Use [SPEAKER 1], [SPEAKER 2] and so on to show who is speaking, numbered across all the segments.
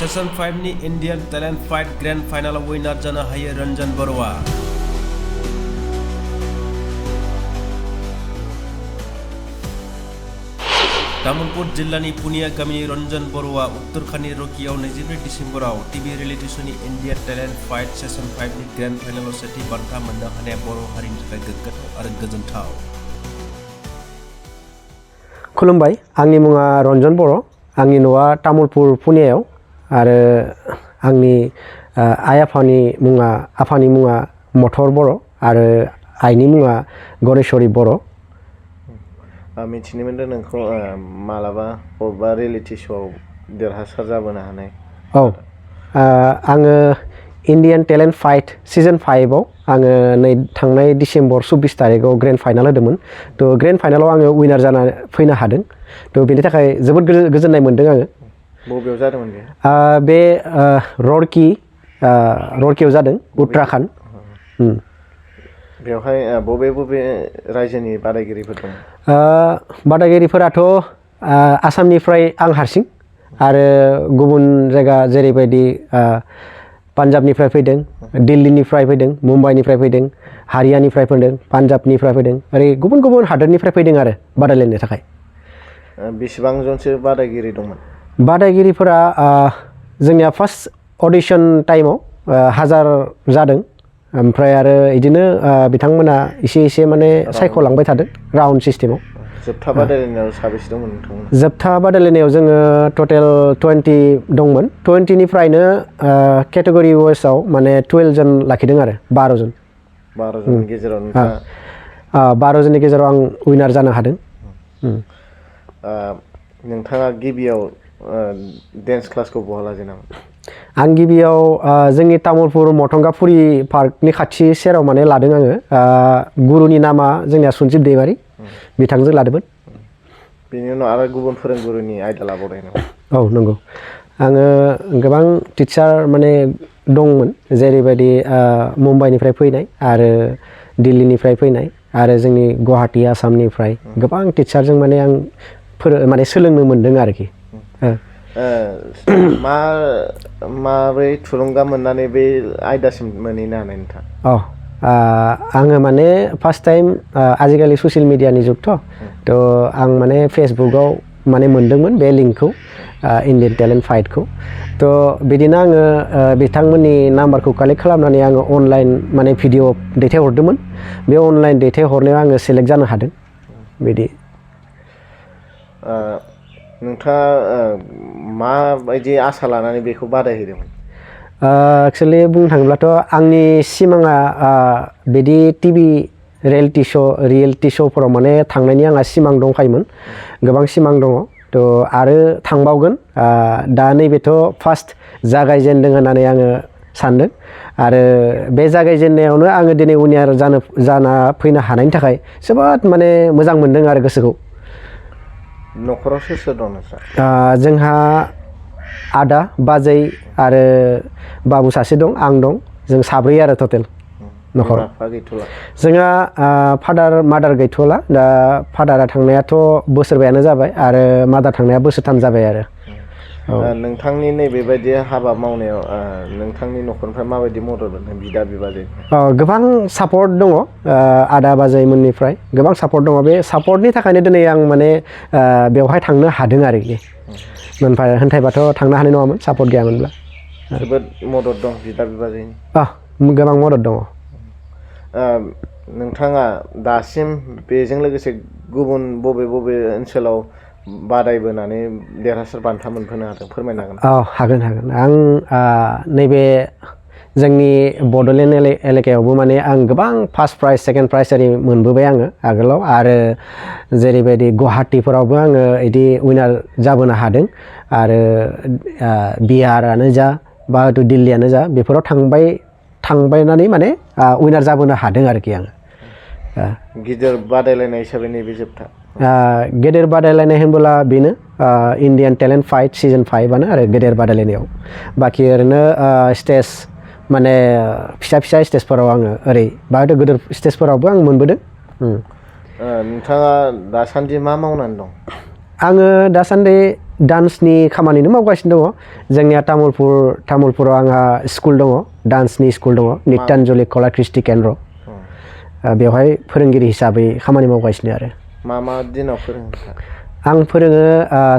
[SPEAKER 1] Session 5 नि Indian talent fight grand final winner जानो हायो रनजन बर'आ। तामुलपुर जिल्लानि पुनिया गामिनि रनजन बर'आ उत्तराखंडनि र'कीआव 22 डिसेम्बराव टीवी रियलिटी श'नि इंडियन टैलेंट फाइट सेशन 5 नि ग्रैंड फाइनलाव सेथि बान्था मोननो हानाया बर' हारिनि थाखाय गोग्गाथाव आरो गोजोनथाव।
[SPEAKER 2] खुलुमबाय, आंनि मुङा रनजन बर', आंनि न'आ तामुलपुर पुनियायाव आरो आंनि आइ आफानि मुङा मथर बर' आरो आइनि मुङा गणेशवरी बर'।
[SPEAKER 3] मिथिनो मोनदों नोंखौ मालाबा बबेबा रियलिटी श'आव देरहासार जाबोनो हानाय।
[SPEAKER 2] औ, आङो इंडियन टैलेंट फाइट सीजन 5 आव आङो नै थांनाय डिसेम्बर 24 तारिखआव ग्रेन्ड फाइनाल होदोंमोन। थ' ग्रेन्ड फाइनालाव आङो विनार जाना फैनो हादों। थ' बेनि थाखाय जोबोद गोजोननाय मोनदों आङो।
[SPEAKER 3] बबेयाव जादोंमोन
[SPEAKER 2] बे र'रकीआव जादों, उत्तराखंड।
[SPEAKER 3] बेवहाय बबे रायजोनि बादायगिरिफोर दं?
[SPEAKER 2] बादायगिरिफोराथ' आसामनिफ्राय आं हारसिं आरो गुबुन जायगा जेरैबायदि पान्जाबनिफ्राय फैदों, दिल्लीनिफ्राय फैदों, मुम्बाइनिफ्राय फैदों, हारियानानिफ्राय फैदों, पान्जाबनिफ्राय फैदों, ओरै गुबुन गुबुन हादोरनिफ्राय फैदों आरो बादायलायनो थाखाय।
[SPEAKER 3] बेसेबां जनसो बादायगिरि दंमोन?
[SPEAKER 2] बादायगिरिफोरा जोंनिया फार्स्ट अडिशन टाइमाव 1000 जादों। ओमफ्राय आरो बिदिनो बिथांमोना एसे माने सायख'लांबाय थादों राउन्ड सिस्टेमाव।
[SPEAKER 3] जोबथा बादायलायनायाव साबेसे दंमोन नोंथांमोन?
[SPEAKER 2] जोबथा बादायलायनायाव जोङो टटेल 20 दंमोन। 20निफ्रायनो केटेगरि वाइसआव माने 12 जन लाखिदों आरो 12 जन।
[SPEAKER 3] 12 जननि गेजेराव नोंथाङा
[SPEAKER 2] 12 जननि गेजेराव आं विनार जानो हादों।
[SPEAKER 3] नोंथाङा गिबियाव डेन्स क्लासखौ बहा लाजेनामोन?
[SPEAKER 2] आं गिबियाव जोंनि तामुलपुर मथंगाफुरि पार्कनि खाथि सेराव माने लादों आङो। गुरुनि नामा जोंनिया सन्जिब दैमारि, बिथांजों लादोंमोन।
[SPEAKER 3] बेनि उनाव आरो गुबुन फोरोंगुरुनि आयदा लाबावदों नामा?
[SPEAKER 2] औ नंगौ, आङो गोबां टिचार माने दंमोन, जेरैबायदि मुम्बाइनिफ्राय फैनाय आरो दिल्लीनिफ्राय फैनाय आरो जोंनि गुवाहाटी आसामनिफ्राय गोबां टिचारजों माने आं माने सोलोंनो मोनदों आरोखि।
[SPEAKER 3] माबोरै थुलुंगा मोननानै बे आयदासिम मोनहैनो हानाय नोंथां?
[SPEAKER 2] आङो माने फार्स्ट टाइम आजिखालि ससियेल मिडियानि जुगथ' आं माने फेसबुकआव माने मोनदोंमोन बे लिंकखौ, इण्डियान टैलेंट फाइटखौ। थ' बिदिनो आङो बिथांमोननि नाम्बारखौ कालेक्ट खालामनानै आङो अनलाइन माने भिडिअ दैथायहरदोंमोन। बे अनलाइन दैथायहरनायाव आङो सेलेक्ट जानो हादों बिदि।
[SPEAKER 3] नोंथाङा माबायदि आसा लानानै बेखौ बादायहैदोंमोन?
[SPEAKER 2] एक्सुवेलि बुंनो थाङोब्लाथ' आंनि सिमाङा बिदि टिभि रियेलिटि श'फोराव माने थांनायनि आंहा सिमां दंखायोमोन, गोबां सिमां दङ। थ' आरो थांबावगोन। दा नैबेथ' फार्स्ट जागायजेनदों होननानै आङो सानदों आरो बे जागायजेननायावनो आङो दिनै विनार जाना फैनो हानायनि थाखाय जोबोद माने मोजां मोनदों आरो गोसोखौ।
[SPEAKER 3] न'खराव सोर दं नोंस्रा?
[SPEAKER 2] जोंहा आदा, बाजै आरो बाबु सासे दं, आं दं, जों साब्रै आरो टटेल न'खराव। जोंहा फादार मादार गैथ'ला। दा फादारा थांनायाथ' बोसोरबायानो जाबाय आरो मादार थांनाया बोसोरथाम जाबाय आरो।
[SPEAKER 3] नोंथांनि नैबेबायदि हाबा मावनायाव नोंथांनि न'खरनिफ्राय माबायदि मदद मोनदों बिदा बिबाजै?
[SPEAKER 2] गोबां सापर्ट दङ, आदा बाजैमोननिफ्राय गोबां सापर्ट दङ। बे सापर्टनि थाखायनो दिनै आं माने बेवहाय थांनो हादों आरोखि। होनथायबाथ' थांनो हानाय नङामोन सापर्ट गैयामोनब्ला।
[SPEAKER 3] जोबोद मदद दं बिदा बिबाजैनि?
[SPEAKER 2] गोबां मदद दङ।
[SPEAKER 3] नोंथाङा दासिम बेजों लोगोसे गुबुन बबे ओनसोलाव बादायबोनानै देरहासार बान्था मोनबोनो हादों, फोरमायनो हागोन?
[SPEAKER 2] हागोन। आं नैबे जोंनि बड'लेण्ड एलेकायावबो माने आं गोबां फार्स्ट प्राइज, सेकेन्ड प्राइज ओरै मोनबोबाय आङो आगोलाव। आरो जेरैबायदि गुवाहाटीफोरावबो आङो बिदि विनार जाबोनो हादों आरो बिहारानो जा बा हयथ' दिल्लीयानो जा बेफोराव थांबायनानै माने विनार जाबोनो हादों आरोखि आङो।
[SPEAKER 3] गिदिर बादायलायनाय हिसाबै नैबे जोबथा?
[SPEAKER 2] गेदेर बादायलायनाय होनबोला बेनो इण्डियान टैलेंट फाइट सीजन 5 आरो गेदेर बादायलायनायाव। बाखि ओरैनो स्टेज माने फिसा स्टेजफोराव आङो ओरै बा हयथ' गिदिर स्टेजफोरावबो आं मोनबोदों।
[SPEAKER 3] नोंथाङा दासान्दि मा मावनानै दं?
[SPEAKER 2] आङो दासान्दि डान्सनि खामानिनो मावगासिनो दङ जोंनिया तामुलपुराव आंहा स्कुल दङ डान्सनि स्कुल दङ नित्यान्जलि कला कृष्टि केन्द्र बेवहाय फोरोंगिरि हिसाबै खामानि मावगासिनो आरो
[SPEAKER 3] मा दिनाव फोरोङो
[SPEAKER 2] आं फोरोङो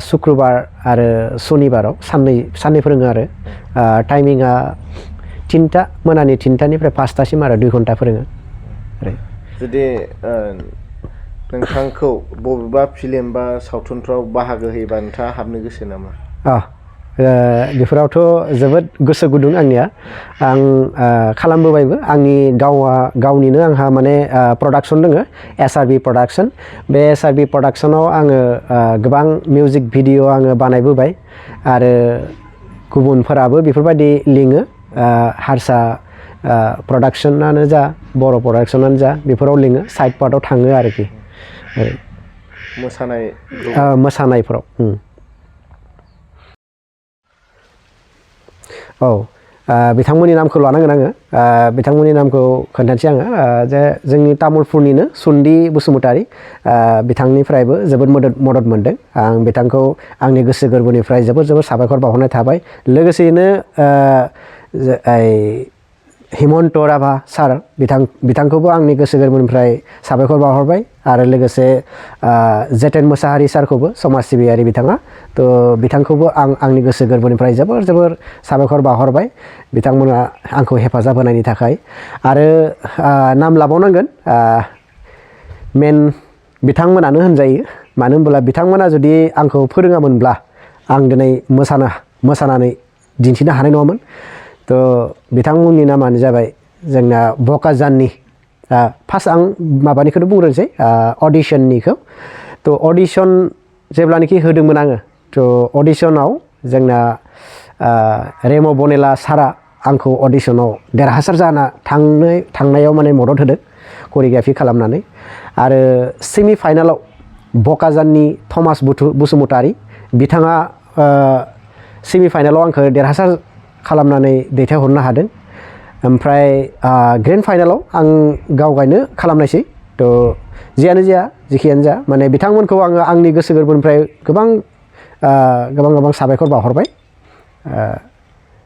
[SPEAKER 2] शुक्रबार आरो सनिबाराव साननै फोरोङो आरो टाइमिंआ 3टा मोनानि 3टानिफ्राय 5टासिम आरो 2 घन्टा फोरोङो
[SPEAKER 3] जुदि नोंथांखौ बबेबा फिल्म बा सावथुनफ्राव बाहागो होयोबा नोंथाङा हाबनो गोसो नामा
[SPEAKER 2] बेफोरावथ' जोबोद गोसो गुदुं आंनिया आं खालामबोबायबो आंनि गावनिनो आंहा माने प्रडाक्सन दङ SRB प्रडाक्सन बे SRB प्रडाक्सनाव आङो गोबां मिउजिक भिडिअ आङो बानायबोबाय आरो गुबुनफोराबो बेफोरबायदि लिङो हारसा प्रडाक्सनानो जा बर' प्रडाक्सनानो जा बेफोराव लिङो साइड पार्टआव थाङो आरोखि मोसानायफोराव बिथांमोननि नामखौ लानांगोन आङो बिथांमोननि नामखौ खोन्थानोसै आङो जे जोंनि तामुलपुरनिनो सुन्दि बसुमतारी बिथांनिफ्रायबो जोबोद मदद मोनदों आं बिथांखौ आंनि गोसो गोरबोनिफ्राय जोबोद साबायखर बावहरनाय थाबाय लोगोसेयैनो हिमन्त राभा सार बिथांखौबो आंनि गोसो गोरबोनिफ्राय साबायखर बावहरबाय आरो लोगोसे जेतेन मोसाहारि सारखौबो समाज सिबियारि बिथाङा तो बिथांखौबो आंनि गोसो गोरबोनिफ्राय जोबोर साबायखर बावहरबाय बिथांमोना आंखौ हेफाजाब होनायनि थाखाय आरो नाम लाबावनांगोन मेन बिथांमोनानो होनजायो मानो होनब्ला बिथांमोना जुदि आंखौ फोरोङामोनब्ला आं दिनै मोसानानै दिन्थिनो हानाय नङामोन तो बिथांमोननि नामानो जाबाय जोंना बकाजाननि फार्स्ट आं माबानिखौनो बुंग्रोनोसै अडिशननिखौ तो अडिशन जेब्लानाखि होदोंमोन आङो तो अडिशनाव जोंना रेम' बनेला सारा आंखौ अडिशनाव देरहासार जाना थांनायाव माने मदद होदों करिय'ग्राफि खालामनानै आरो सेमि फाइनालाव बकाजाननि थमास बसुमतारी बिथाङा सेमि फाइनालाव आंखौ देरहासार खालामनानै दैथायहरनो हादों ओमफ्राय ग्रेन्ड फाइनालाव आं गावगायनो खालामनायसै तो जियानो जाया जिखियानो जा माने बिथांमोनखौ आङो आंनि गोसो गोरबोनिफ्राय गोबां साबायखर बावहरबाय